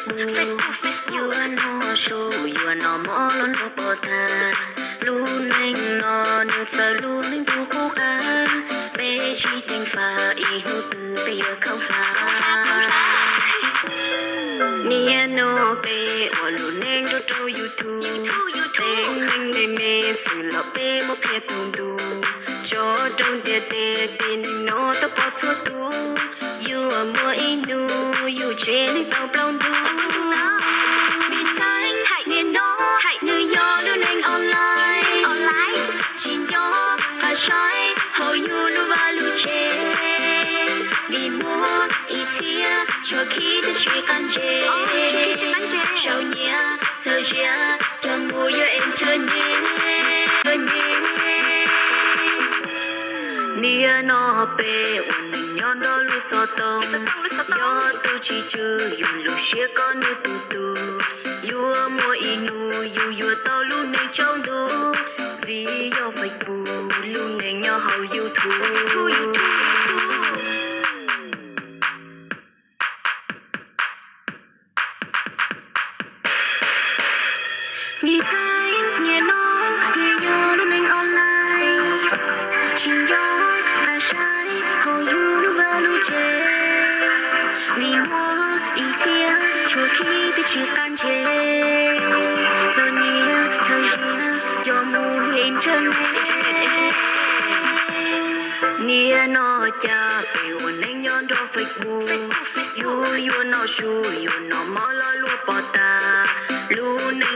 Facebook, yuav noj su, yuav noj mov los nrog pov tag. Lub neej no nws txawv lub neej tu qub qab, peb tsis ceev faj ib hnub twg peb yuav khaub hlab. Niaj no peb ua lub neej nrog rau YouTube, teeb meem me me xwb los peb muab qhia tau ntu. Tso rau ntiaj teb, tib neeg no tau pom txhua tus, yuav muaj ib hnub yus tsev neeg tau plaub ntu. Vim txheej niaj no nws yog lub neej online, tsis nco qab saib hauv yus lub vaj lub tsev. Vim muaj ib txhia tshuav khib twb tsis qab ntse, txaus nyiam txaus ntsia coj mus yuav internet. Niaj no peb ua neej nyob nrog lub xov tooj, yog tus tsis tswj yus lub siab kom nws tu tu. Yuav muaj ib hnub yus yuav tau lub neej tsaus ntuj, vim yog Facebook lub neej nyob hauv YouTube. Vim txheej niaj no nws yog lub neej online, tsis nco qab saib hauv yus lub vaj lub tsev. Vim muaj ib txhia tshuav khib twb tsis qab ntse, txaus nyiam txaus ntsia coj mus internet. Niaj no cas peb ua neej nyob nrog Facebook, yus yuav noj su yuav noj mov los luag pov tag. Lub neej